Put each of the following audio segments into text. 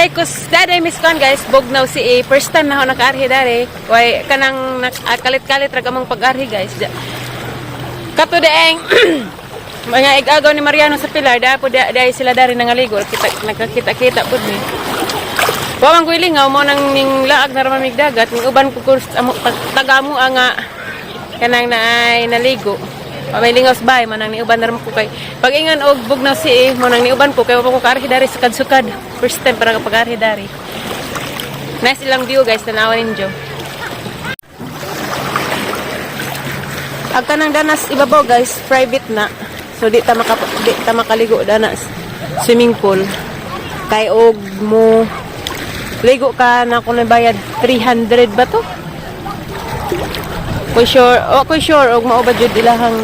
Daday kus daday miss kon guys, bugnaw si eh. First time na ako nakaarhi dare. Way kanang kalit-kalit ra kamong pag-arhi guys. Kato daeng mga igagaw ni Mariano sa Pilar, da po da, dahil sila dari nangaligo, kita nagkakita-kita pud ni. Wa man ko'y lingaw mo nang ning laag na ramamig dagat, ning uban ko kurs amo tagamo nga kanang naay naligo. Wa may lingaw sa bahay man nang niuban na raman ko kay pag ingon og bugnaw si eh, mo nang niuban ko kay wa pa ko kaarhi dari sukad-sukad. First time para kapag-arhi dari. Nice ilang view guys, tanawan ninyo. Ang kanang danas ibabaw guys, private na. So di ta makaligo danas swimming pool. Kay og mo ligo ka na kung bayad 300 ba to? Ko sure, o ko sure og mao ba jud ilahang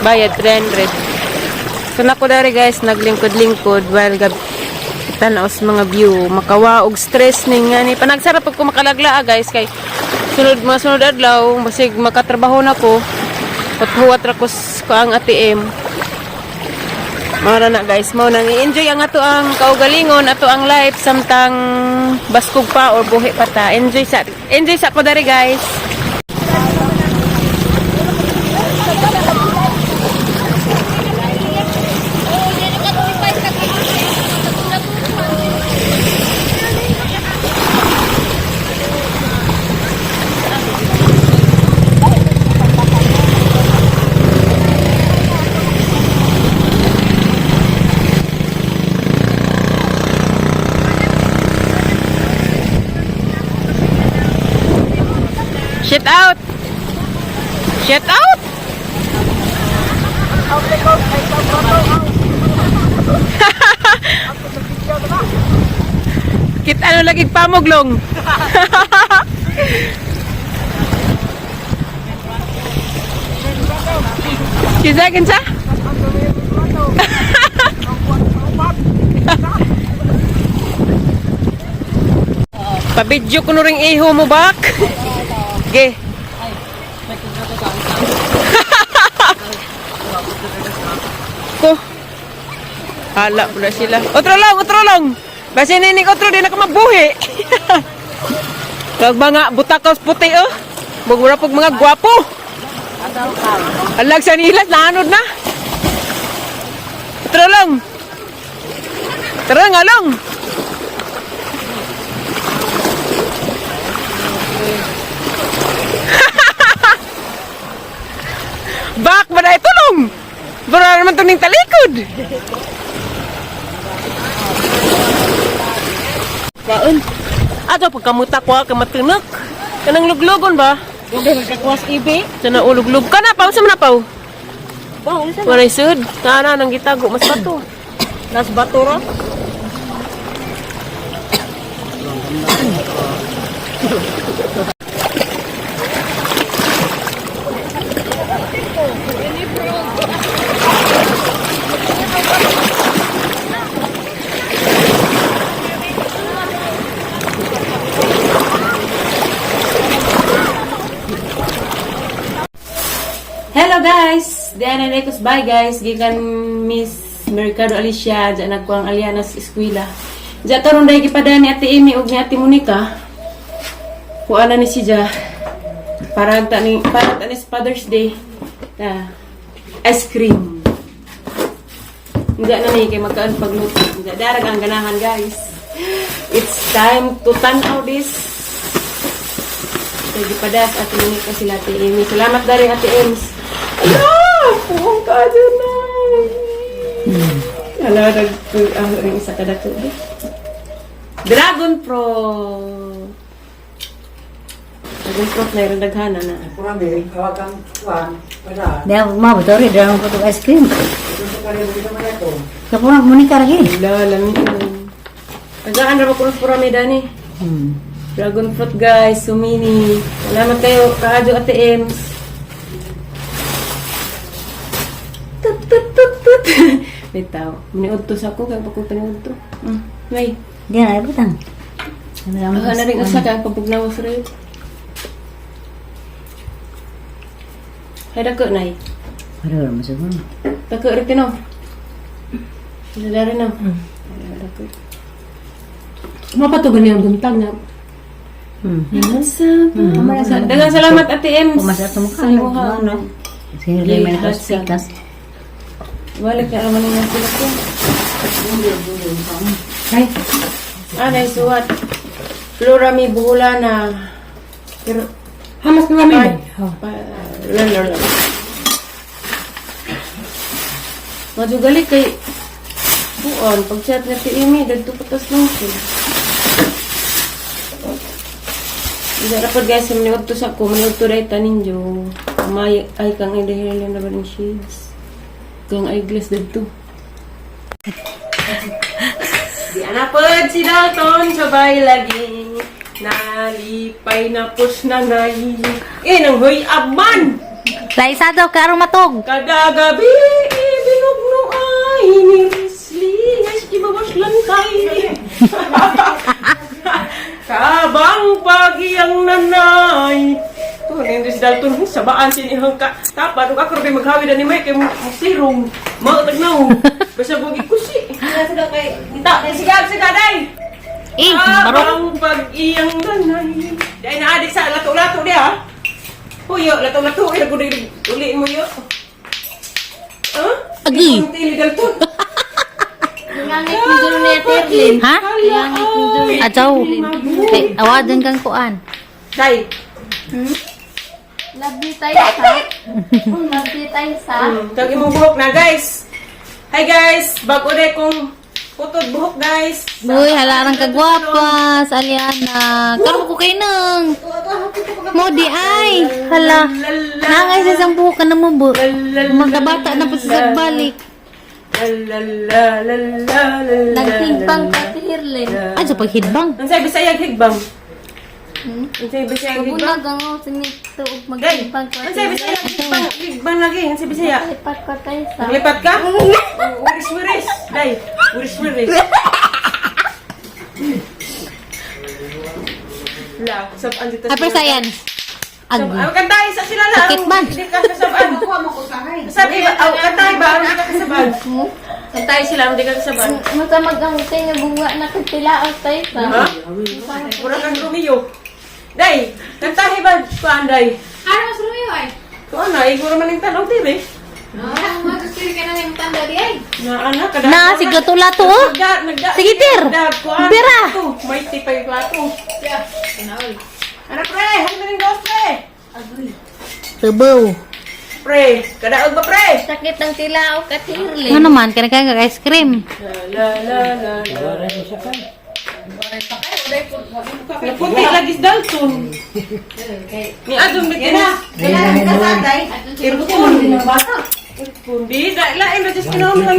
bayad 300. So nako dari guys, naglingkod-lingkod while gab tanaw sa mga view, makawa og stress ning ngani panagsara pag ko makalagla guys kay sunod mga sunod adlaw basig makatrabaho na ko. Pathuwat ra ko ko ang ATM. Mara na guys, mao nang i-enjoy ang ato ang kaugalingon, ato ang life samtang baskog pa or buhi pa ta. Enjoy sa ko dari guys. Shit out. Shit out. Kit ano lagi pamuglong. Kinsa kinsa? Pabidyo ko no ring iho mo bak. Ge. Ko. Hala pula sila. Otro lang, otro lang. Basta ninig otro di na ka mabuhi. Kag mga butakos puti oh. Mugura pag mga gwapo. Alag sa nilas naanod na. Otro lang. Tara nga lang. Bak, ba tulong? Bara naman ito ning talikod. Kaon. Ato pagkamuta ko ka matunak. Kanang luglugon ba? Hindi magkakuwas ibi. Sana uluglug ka na paw sa man na paw. Ba, unsa na? Walay sud. Kana nang gitago mas bato. Nas bato ra. Hello guys! Diana Recos, bye guys. Gikan Miss Mercado Alicia, dyan nagkuang Alianas Eskwela. Diyan karon dahil gipada ni Ate Amy ug ni Ate Monica. Kuha na ni si Ja. Para ta ni sa Father's Day. Ta, ice cream. Hindi na ni kay magkaan pagluto. Hindi darag ang ganahan guys. It's time to tanaw this. Kay gipadas Ate Monica sila Ate Amy. Salamat dari Ate Ems. Ala! Puong ka dyan na. Ala, nag ang isa kada tubig. Dragon Fruit. Dragon fruit na rin daghana na. Kurang kawakan kuan, wala. Dia mau betul dia mau kutuk es krim. Ito pa rin dito man ito. Kapura Monica lagi. Ala, lami. Agaan ra ba kuno pura may dani. Dragon fruit guys, sumini. Salamat kayo, kaadyo Ate Ems. Tut tut tut tut. Bitaw. Maniudto sa ako kay pagkong paniudto. May. Dia nak butang. Ah, na rin usa kay pagpugnaw sa rin. Hay dako nay. Aduh, masuk mana? Dako rin tino. Dari na. Dako. Mapatugan niya ang buntag na. Daghang salamat, Ate Ems. Pumasok sa mukha. Sa imuha. Ano? Sige, may nakaspikas. Wala ka naman nga sila ko. Ay, Ah, suwat. Flora mi buhula na. Pero, hamas na kami. Ay. Oh. Pa, lalo, lalo. Madugali kay buon pag chat na ti Amy dagto patas lang ko. Isa ra pod guys, maniudto sa ko, maniudto dai tanin jo. May ay kang idahil na ba ng shades. Kang eyeglass dagto. Di anapod si Dalton sabay lagi. Nalipay na pus nanay. Eh, nang hoy abman! Laisa daw ka aron matog. Kada gabi, binugno ay ni Risley, ay ibabas lantay. Kabang pagiyang nanay. Tuh, nindri si Dalton, sabaan sinihang ka. Tapat, ug ako rin maghawi na ni Mike, kay musirong. Mautag na. Basta bugi kusi. Ta, siga, siga, day! Eh, barok. Kabang pag-iyang nanay. Dahil naadik sa lato-lato diha. Huyo, lato-lato. Ay, nagudi, uli mo yo. Huh? Agi. Ang tili Dalton. Ha? Ajaw. Kay awadan kang kuan. Day. Love you tayo sa. Love you tayo sa. Tag imong buhok na, guys. Hi, guys. Bago na kong putod buhok, guys. Uy, halarang kagwapa sa Aliana. Karon ko kay nang. Mo di ay. Hala. Nangay sa isang buhok ka na mo bu. Mga bata na po sa balik. La la la la la la. Nagtimpang ka Tirlin. Ay, sa paghidbang. Ang sabi sa iyang higbang. Ang sabi sa iyang higbang. Mabunag ang oh, sinito ug Day. magtimpang ka. Ang sabi sa iyang higbang. Higbang lagi. Ang sabi sa iya. Lipat ka tayo sa. Naglipat ka? Wiris wiris. Day. Wiris wiris. La, sabaan dito. Ay, pero sayan. Ag. Ang kantay sa sila lang. Sakit man. Hindi ka kasabaan. Sabi ba, aw, kantay ba? Hindi ka kasabaan. Kantay sila, hindi ka kasabaan. Masamag ang tayo nga bunga na katilaos tayo sa. Ha? Mura kang Romeo. Day, kantahe ba? Kuan, day. Ano mas rumiyo ay? Kuan na, iguro man yung tanong, dire. Ah, mga gusto ka na yung tanda di ay. Na, anak, kada. Na, sige tulato oh. Nagda, nagda. Sige, Tir. Nagda, kuan. Bira. Plato. May tipay plato. Anak, pre. Hanggang rin dos, pre. Tubaw. Pre, kadaog ba, pre? Sakit ang tilaok ka Tirlin. Ano naman, kaya kaya ice cream. La, la, la, la. Naputi lagi sa Dalton. Ni Adon ba na? Irkun. Irkun. Di, lain ba just kinuha lang.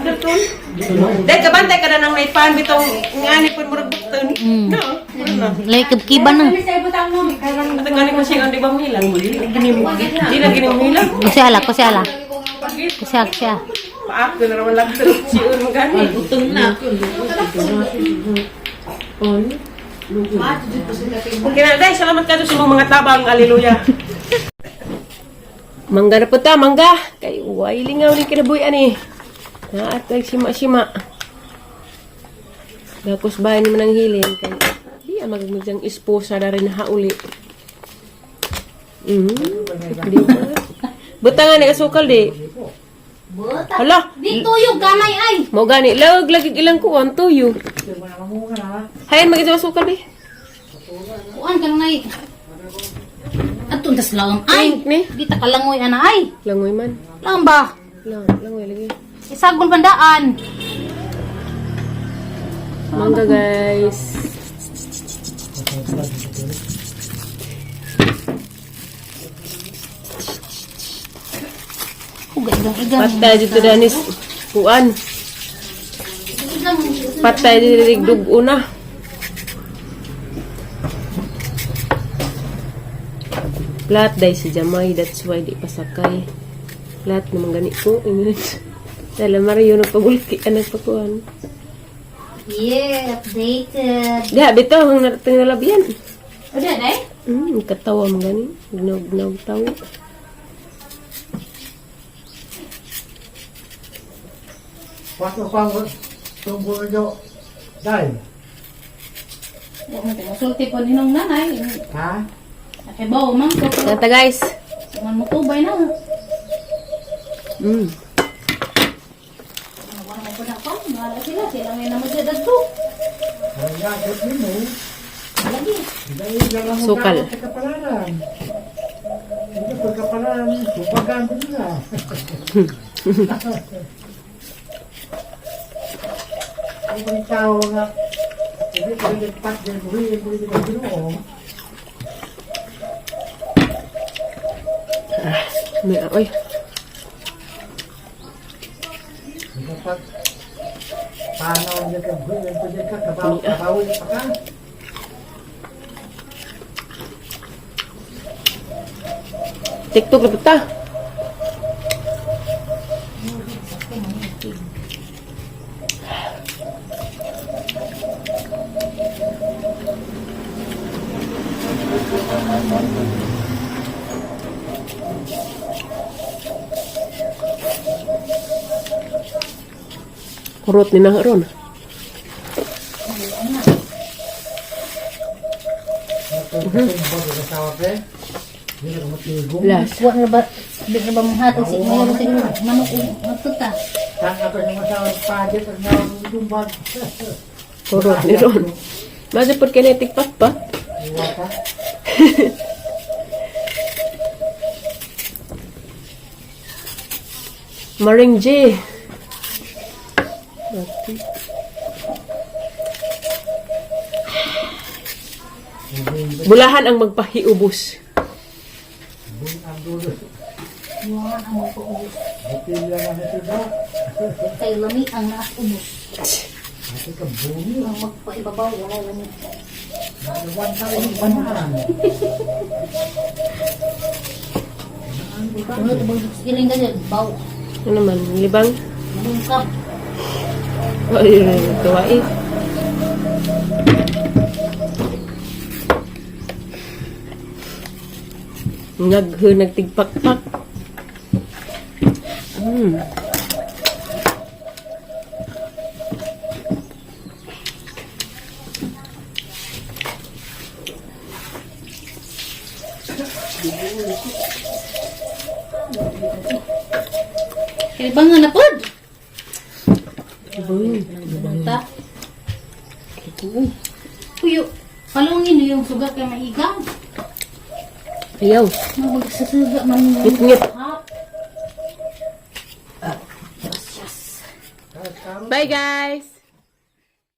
Dalton. Dahil kabantay ka na ng naipan bitong ngani po murag bukton. No, murag na. Lay kibkiban na. At ang galing mo siya, di ba mahilang? Di na gini mahilang. Kasi ala, kasi ala. Kasi ala, kasi ala. Paak, na naman lang siun mo gani. Okay na, day, salamat ka sa imong mga tabang, aleluya. Mangga na po ta, mangga. Kay uway lingaw ni kinabuhi ani. Naat kay sima-sima. Dakos bahay ni manang hilin kay di ang magmudyang esposa na rin hauli. Di ba? Butangan ni asukal di. Hala, Di tuyo, gamay ay. mo gani lawag lagi ilang kuwan tuyo. Hayan magito asukal di. Kuan ka nay. Atong tas lawang ay. Pink ni. Di ta kalangoy ana ay. Langoy man. Lang ba? Lang, langoy lagi. Isagol bandaan. Mangga, guys. Huga igang igang. Patay dito danis kuan. Patay dito rigdug una. Flat day si Jamay, that's why di pasakay. Flat naman gani ko. Dala Mario nagpagulki anak pakuan. Yeah, updated. Diha bitaw ang narating nalabian. Udah day? Katawa man gani. Gnog-gnog tawo. Pasok pa tungkol nyo. Dahil. Musulti po ninong nanay. Ha? Nakibaw man ko. Tata guys. Man mo tubay na. Wala mo po na pa. Mahala sila. Sila ngayon naman siya dadto. Ay, yakot nimo. Lagi. Dahil lang mo Sukal. gamot sa kapalaran. Hindi pagkapalaran, supagan ko nila. Ang mga tao nga, hindi ko rin nagpat din, buhi, buhi din ang Ginoo. May oy. Dapat, paano niya ka, buhi, buhi ka, kabaw, kabaw, pa ka. TikTok na ta. Kurot ni na ron. Las. Wa na ba di na ba mong si mo sa inyo manok matuta. Kurot ni ron. Mazi por kinetic pat pa. Maring J. Bulahan ang magpahiubos. Kay lami ang naas ubos. Ang magpaibabaw wala lami. Ano to siling ka dyan, baw. Ano naman, libang? Malungkap. Ay, tuwa eh. Ngaghe, nagtigpakpak. Kay banga na pod. Ta. Puyo. Palungin yung suga kay maigang. Ayaw. Magsasuga man. Ngit-ngit. Hap. Bye guys!